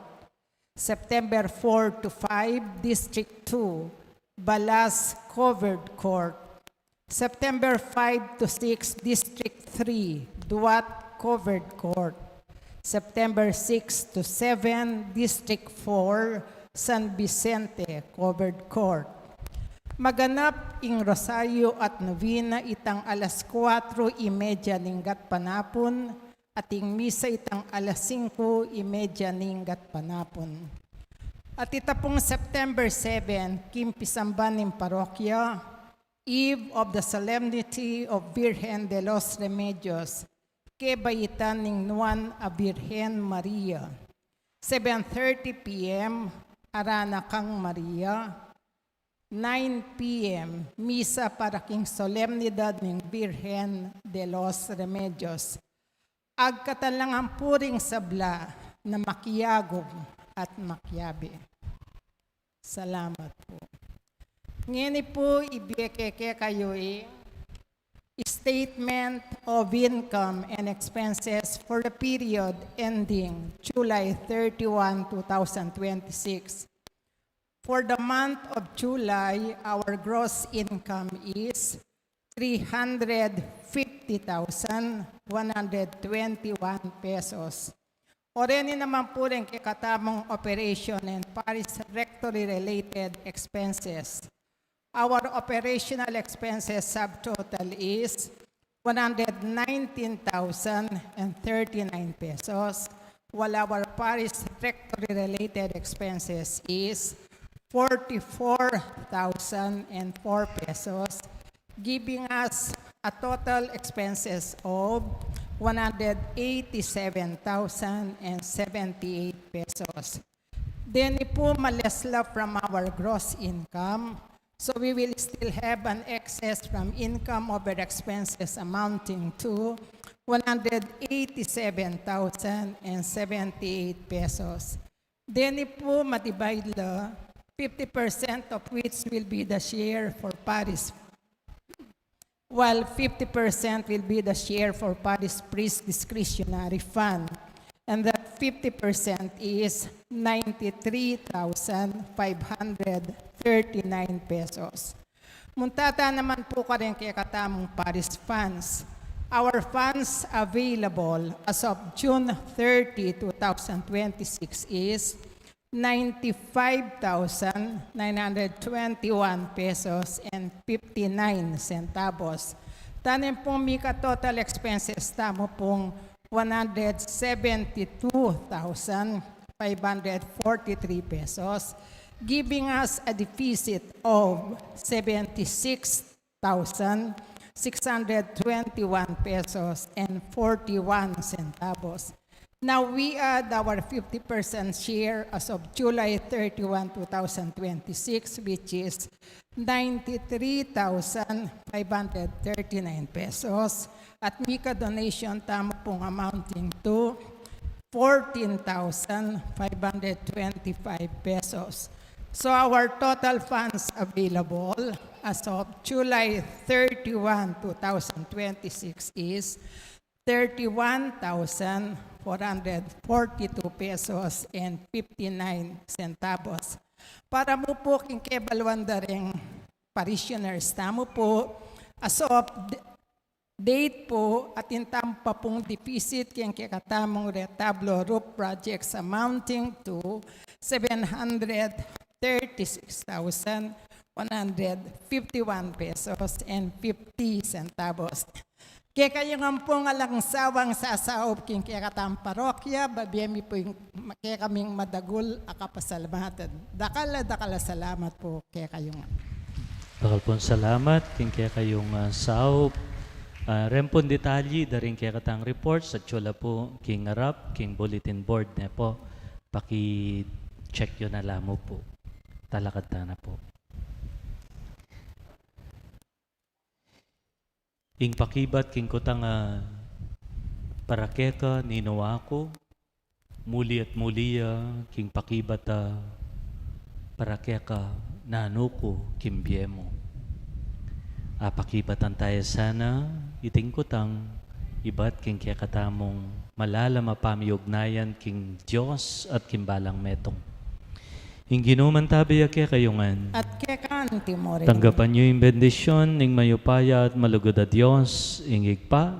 September four to five, District two, Balas Covered Court. September five to six, District three, Duat Covered Court. September six to seven, District four, San Vicente Covered Court. Maganap ing rosaryo at novena itang alas kuatro y media ning gatpanapun, at ing misa itang alas singko y media ning gatpanapun. At ita pung September seven, king pisamban ning parokya, Eve of the Solemnity of Virgen de los Remedios, kebaitan ning Nuan a Virgen Maria. Seven thirty P M, Aranakang Maria. Nine P M, misa para king Solemnidad ning Virgen de los Remedios. Agkatan la ngan pu ring sabla na makiagum at makiabe. Salamat pu. Ngeni pu, ibie ke kekayu ing statement of income and expenses for the period ending July thirty-one, two thousand twenty-six. For the month of July, our gross income is three hundred fifty thousand one hundred twenty-one pesos. Oreni naman pu ring kekatamung operation and parish rectory related expenses. Our operational expenses subtotal is one hundred nineteen thousand and thirty-nine pesos, while our parish rectory related expenses is forty-four thousand and four pesos, giving us a total expenses of one hundred eighty-seven thousand and seventy-eight pesos. Deni pu ma-less la from our gross income, so we will still have an excess from income over expenses amounting to one hundred eighty-seven thousand and seventy-eight pesos. Deni pu ma-divide la, fifty percent of which will be the share for parish, while fifty percent will be the share for parish priest discretionary fund. And that fifty percent is ninety-three thousand five hundred thirty-nine pesos. Munta ta naman pu karing kekatamung parish funds. Our funds available as of June thirty, two thousand twenty-six is ninety-five thousand nine hundred twenty-one pesos and fifty-nine centavos. Tamu pung mika total expenses tamu pung one hundred seventy-two thousand five hundred forty-three pesos, giving us a deficit of seventy-six thousand six hundred twenty-one pesos and forty-one centavos. Now we add our fifty percent share as of July thirty-one, two thousand twenty-six, which is ninety-three thousand five hundred thirty-nine pesos. At mika donation tamu pung amounting to fourteen thousand five hundred twenty-five pesos. So our total funds available as of July thirty-one, two thousand twenty-six is thirty-one thousand four hundred forty-two pesos and fifty-nine centavos. Para mu pu king kebaluan da ring parishioners tamu pu, as of d-, date pu, atin tamu pa pung deficit king kekatamung retablo roof projects amounting to seven hundred thirty-six thousand one hundred fifty-one pesos and fifty centavos. Kekayu ngan pung alang sawang sasaup king kekatang parokya, babie mi pu ing kekaming madagul a kapasalamatan. Dakal a dakal a salamat pu kekayu ngan. Dakal pung salamat king kekayung, ah, saup. Ah, reng pung detalye da ring kekatang reports, atiu la pu king arap, king bulletin board ne pu. Paki-check yu na la mu pu. Talakad ta na pu. Ing pakibat king kutang, ah, para keka ninu aku, muli at muli ya king pakibat a para keka nanu ku king bie mu. Apakibatan taya sana iting kutang ibat king kekatamung malalam a pamiugnayan king Dios at king balang metung. Ing Ginu mantabi ya kekayu ngan. At keka naman mu rin. Tanggapan yu ing bendisyun ning mayupaya at malugud a Dios, ing Ibpa,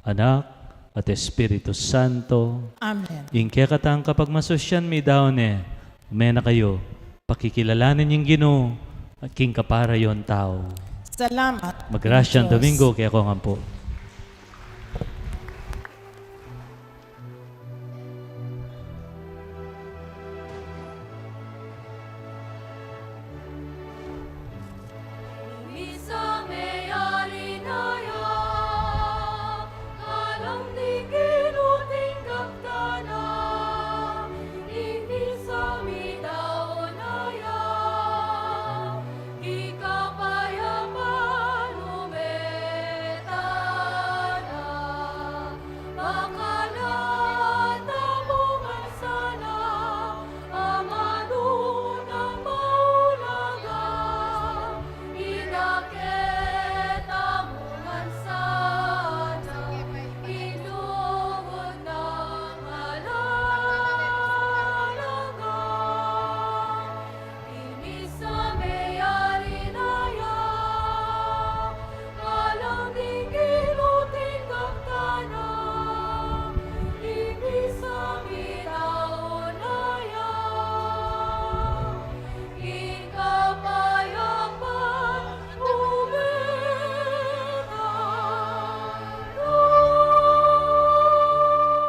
Anak, at Espiritu Santo. Amen. Ing kekatang kapagmasusyan midaun ne, ume na kayu, pakikilalanin ing Ginu king kapara yun tau. Salamat. Magrasyang Domingo kekongan pu.